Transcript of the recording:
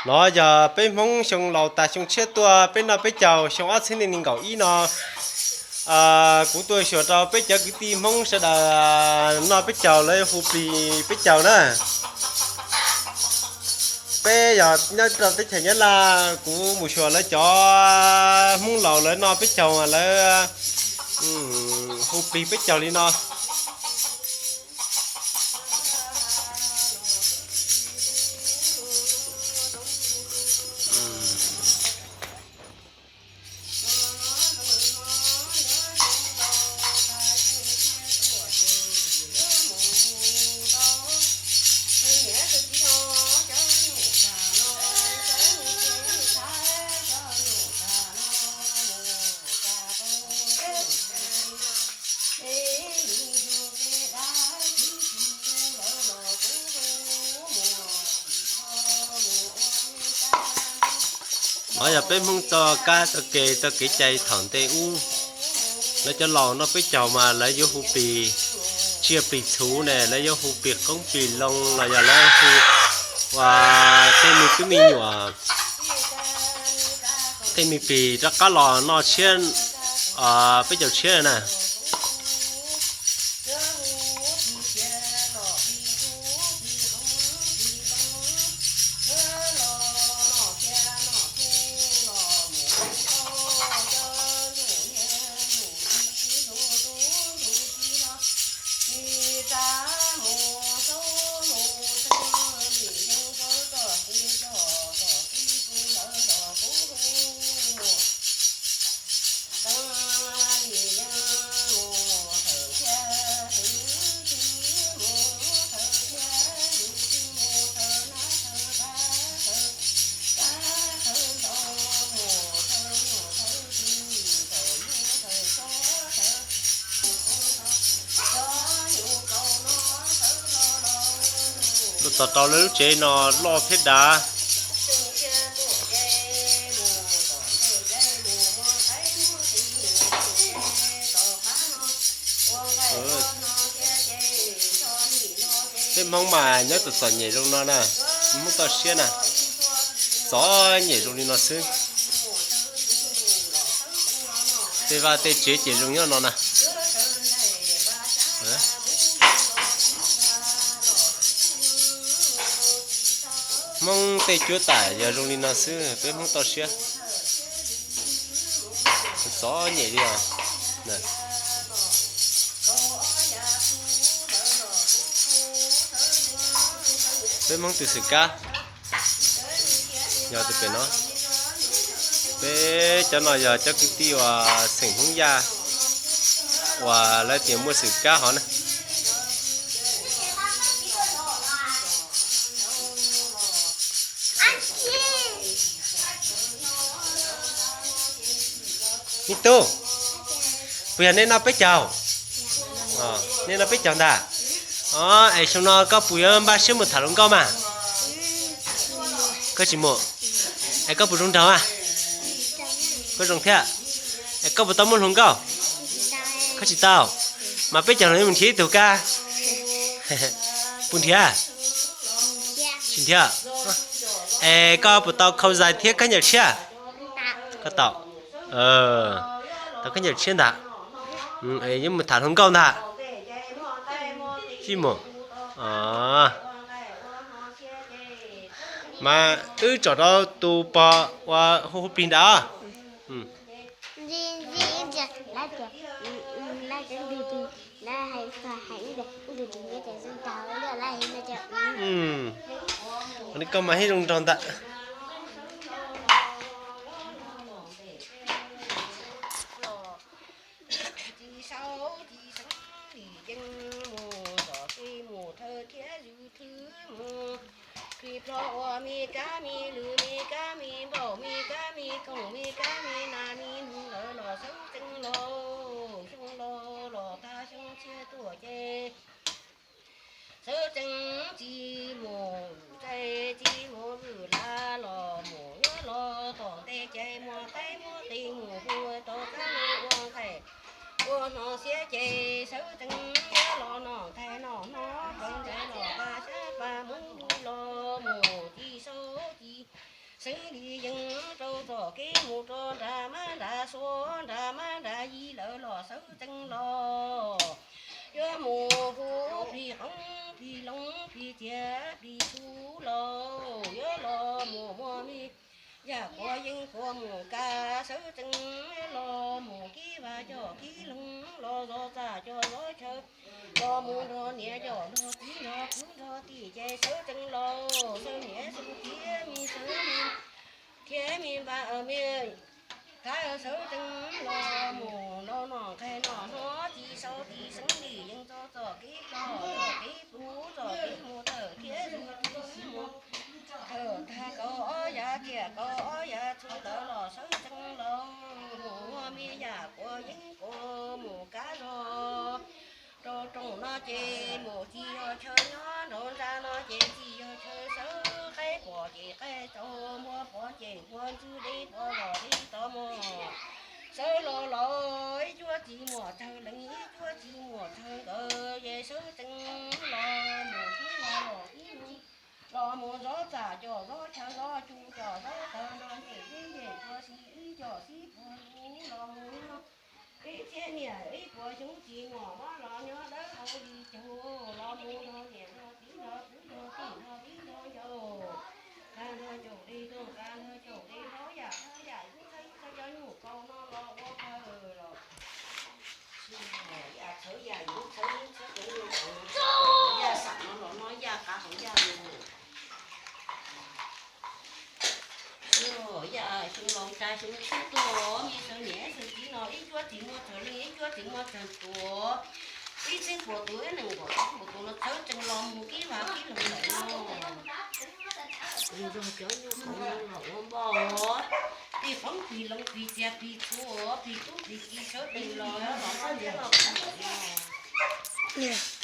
No yog peb Hmoob xyoo laus tas xyoo tshiab tuaj peb noj peb caug xyoo ob txhiab nees nkaum ib no, kuv tuaj xyuas rau peb cov kwv tij Hmoob sawv daws noj peb caug, lawv hu plig peb caug na. Peb yog nyob rau teb chaws Nyab Laj, kuv mus xyuas lawv cov Hmoob laus lawv noj peb caug, lawv hu plig peb caug li no. No yog peb Hmoob txoj kab txoj kev, txoj kev cai thaum ntej ub. Lawv cov laus noj peb caug mas lawv yuav hu plig tsiaj plig txhuv ne, lawv yuav hu plig qoob plig loo los yog lawv hu ua tej me tub me nyuam tej me plig rov qab los noj tshiab, peb caug tshiab na. Tuaj txog rau lawv lub tsev no loj thiab dav. Peb Hmoob mas nyob txom txom nyem zoo no na, Hmoob toj siab na, txom nyem zoo li no xwb. Tej vaj tej tsev ces zoo nyob no na. Hmoob tej cuab tam yog zoo li no xwb, peb Hmoob toj siab. Txom nyem li os. Peb Hmoob tus xwm kab yog tus pem no. Peb cov no yog cov kwv tij uas xeem Hmoob Yaj uas lawv tias muaj xwm kab hov na. Me tub, puas yog nej noj peb caug? Nej noj peb caug ntag. Es xyoo no koj puas yuav npaj siab mus tham hluas nkauj mas? Koj tsis mus. Es koj puas zoo nraug a? Koj zoo thiab. Es koj puas tau muaj hluas nkauj? Koj tsis tau. Mas peb caug hluas mus nrhiav ib tug kab. Puas nrhiav? Tsis nrhiav. Es koj puas tau khau zais thiab khaub ncaws tshiab? Koj tau. Tau khaub ncaws tshiab ntag. Yuav mus tham hluas nkauj ntag. Tsis mus. Mas wb tsom rau tus pog uas hu hu plig ntawd. Koj mas heev zoo nraug ntag. Tsis sau tsis seev li yeej mus tom kev mus thawj thiab yus thwb mus. Khwv plho ua me kab me lwm me kab me npaum me kab me koom me kab me nas me noog lawv los xeeb tseeb lauj. Xyoo laus los tag xyoo tshiab tuaj ces xeeb tseeb tsis mus txais tsis mus vwm la los mus yuav los tom ntej ces muaj qaib muaj qis mus hu rau kab me ua nqaij ua hno siab ces xeeb tseeb yuav los noj nqaij noj hno rau ntawd los pa sab pa mus hu los mus tsis sau tsis Xeeb li yees rau txoj kev mus rau nram mab nram xuav nram mab nram yig lawm los sawv tsees los. Yuav mus hu plig qoob plig loo plig txiav plig txhu los yuav los mus muaj me yam quav yeeb quav mus kav sawv tsees los mus kib vaj coj kib loog los zov txaj coj zov chaw los mus nrog niam coj nrog txiv nrog kwv nrog tij ces sawv tsees los sawv niam sawv txiv me sawv me thiab me npab me kav sawv tsees los mus los noj nqaij noj hnob tsis sau tsis seev li yees txog txoj kev ploj txoj kev pub txoj kev mus tawm thiab mus tawm tag kaum ob yav kiag kaum ob yav txhua ntawd los sawv tsees los mus muaj me yam quav yeeb quav mus kav zog rau rooj no ces mus tsis yog chaw nyob nraum nra no ces tsis yog chaw sawv qaib pom ces qaib tsaus npua pom ces npua ntswg deb pom los deb tov mos sawv los los ib cuab tsis muaj tsawg leej ib cuab tsis muaj tsawg nkawd ces sawv tsees los mus kib vaj los kib loog los mus zov txaj coj zov chaw zov tsuj coj zov taws nrog ncej teb ncej puag si ib coj xib puag lub los mus ib txhiab niam ib puas xyoo tsis muaj mob los nyob dawb hau li caug los mus nrog niam nrog txiv nrog kwv nrog tij nrog viv nrog ncaus, nrog ncaus li nrog nrog ncaus li hauv yam hauv yam yub txhawb yub txhawb cov nyuj kaus no los ua pawg los yam txhawv yam yub txhawb yub txhawb cov nyuj kaus, yam xam no los no yam qav hauv yam lus. Yam xyoo laus tsa xyoo tshiab tuaj, me sawv niam sawv txiv no ib cuab tsis muaj tsawg leej ib cuab tsis muaj tsawg tuav, ib txhiab puas tuav ib nees nkaum puas tuav los sawv tsees los mus kib vaj kib loog lawm no. Nrog cov nyuj kaus no los ua npoj, plig qoob plig loo plig txiav plig txhu plig tub plig ki sawv tsees los los sab ntiag los plig lawm no.